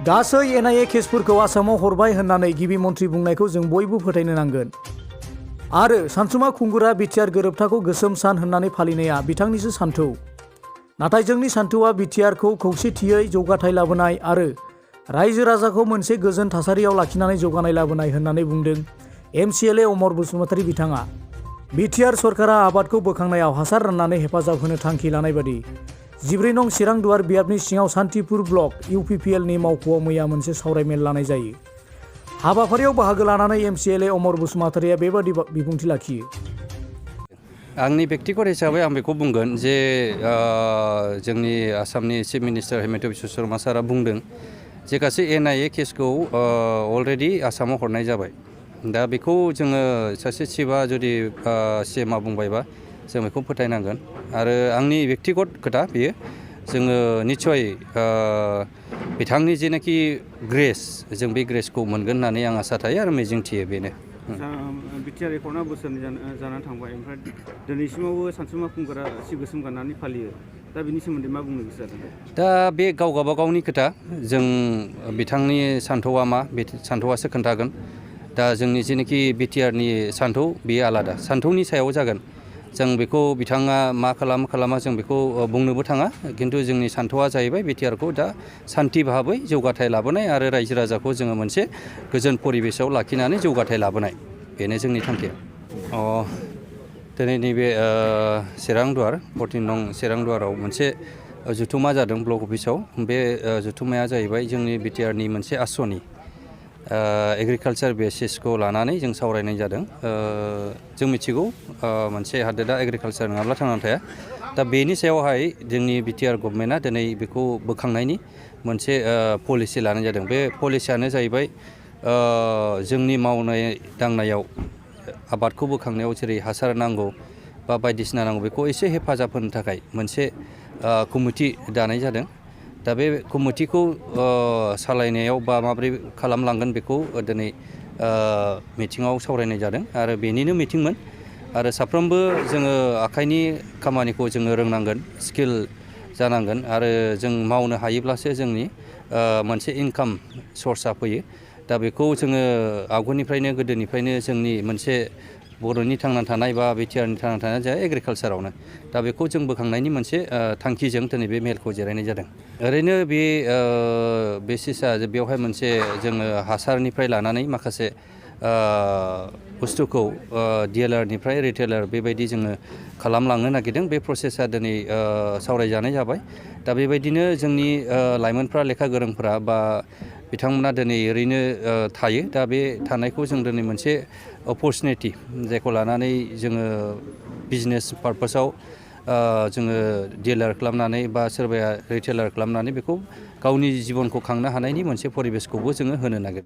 गासै एनआइए केसफोरखौ आसामाव हरबाय होननानै गिबि मन्थ्रि बुंनायखौ जों बयबो फोथायनो नांगोन। आरो सानसुमा खुंगुरा बिटिआर गोरोबथाखौ गोसोम सान होननानै फालिनाया बिथांनिसो सान्थौ। नाथाय जोंनि सान्थौआ बिटिआरखौ खौसेथियै जौगाथाय लाबोनाय आरो रायजो राजाखौ मोनसे गोजोन थासारियाव लाखिनानै जौगानाय लाबोनाय होननानै बुंदों एमसिएलए अमर बसुमतारी बिथाङा। बिटिआर सरकारा आबादखौ बोखांनायाव हासार राननानै हेफाजाब होनो थांखि लानाय बादि 14 नं चिरां दुवार बियाबनि सिङाव सान्तिपुर ब्लक इउपिपिएलनि मावख'आव मैया मोनसे सावरायमेल लानाय जायो। हाबाफारियाव बाहागो लानानै एमसिएलए अमर बसुमतारीया बेबादि बिबुंथि लाखियो। आंनि बेक्तिगत हिसाबै आं बेखौ बुंगोन जे जोंनि आसामनि चिफ मिनिस्टार हेमन्त बिश्व शर्मा सारा बुंदों जे गासै एनआइए केसखौ अलरेडि आसामाव हरनाय जाबाय। दा बेखौ जोङो सासे चिफआ जुदि सिएमआ बुंबायबा जों बेखौ फोथायनांगोन आरो आंनि बेक्तिगत खोथा बेयो जोङो निस्सय बिथांनि जेनाखि ग्रेस जों बे ग्रेसखौ मोनगोन होननानै आं आसा थायो आरो मिजिंथियो बेनो। बिटिआर रेकर्डआ बोसोरनै जानानै थांबाय, ओमफ्राय दिनैसिमावबो सानसुमा खुंगुरा सि गोसोम गाननानै फालियो। दा बिनि सोमोन्दै मा बुंनो गोसो जादों? दा बे गाव गावबागावनि खोथा, जों बिथांनि सान्थौआ मा बे सान्थौआसो खोन्थागोन। दा जोंनि जेनाखि बिटिआरनि सान्थौ बेयो आलादा सान्थौनि सायाव जागोन। जों बेखौ बिथाङा मा खालामा जों बेखौ बुंनोबो थाङा, खिन्थु जोंनि सान्थौआ जाहैबाय बिटिआरखौ दा सान्थि भाबै जौगाथाय लाबोनाय आरो रायजो राजाखौ जोङो मोनसे गोजोन परिबेसाव लाखिनानै जौगाथाय लाबोनाय, बेनो जोंनि थांखिया। दिनै नैबे चिरां दुवार 14 नं चिरां दुवाराव मोनसे जथुमा जादों ब्लक अफिसाव। बे जथुमाया जाहैबाय जोंनि बिटिआरनि मोनसे आसनि एग्रिकालचार बेसिसखौ लानानै जों सावरायनाय जादों। जों मिथिगौ मोनसे हादोरा एग्रिकालचार नङाब्ला थांनानै थाया। दा बेनि सायावहाय जोंनि बिटिआर गभर्नमेन्टआ दिनै बेखौ बोखांनायनि मोनसे पलिसि लानाय जादों। बे पलिसियानो जाहैबाय जोंनि मावनाय दांनायाव आबादखौ बोखांनायाव जेरै हासार नांगौ बा बायदिसिना नांगौ बेखौ एसे हेफाजाब होनो थाखाय मोनसे कमिटि दानाय जादों। दा बे कमिटिखौ सालायनायाव बा माबोरै खालामलांगोन बेखौ दिनै मिटिङाव सावरायनाय जादों आरो बेनिनो मिटिंमोन। आरो साफ्रोमबो जोङो आखाइनि खामानिखौ जोङो रोंनांगोन, स्किल जानांगोन आरो जों मावनो हायोब्लासो जोंनि मोनसे इनकाम सर्सआ फैयो। दा बेखौ जोङो आवगोलनिफ्रायनो गोदोनिफ्रायनो जोंनि मोनसे बर'नि थांना थानाय बा बिटिआरनि थांना थानाया जाहैबाय एग्रिकालचारावनो। दा बेखौ जों बोखांनायनि मोनसे थांखिजों दिनै बे मेलखौ जिरायनाय जादों। ओरैनो बे बेसिसआ बेवहाय मोनसे जोङो हासारनिफ्राय लानानै माखासे बुस्थुखौ डिलारनिफ्राय रिटेलार बेबायदि जोङो खालामलांनो नागिरदों। बे प्रसेसा दिनै सावरायजानाय जाबाय। दा बेबायदिनो जोंनि लाइमोनफ्रा लेखा गोरोंफ्रा बा बिथांमोना दिनै ओरैनो थायो। दा बे थानायखौ जों दिनै मोनसे अपरचुनिटि जायखौ लानानै जोङो बिजनेस पारपासाव जोङो डिलार खालामनानै बा सोरबाया रिटेलार खालामनानै बेखौ गावनि जिबनखौ खांनो हानायनि मोनसे परिबेसखौबो जोङो होनो नागिरदों।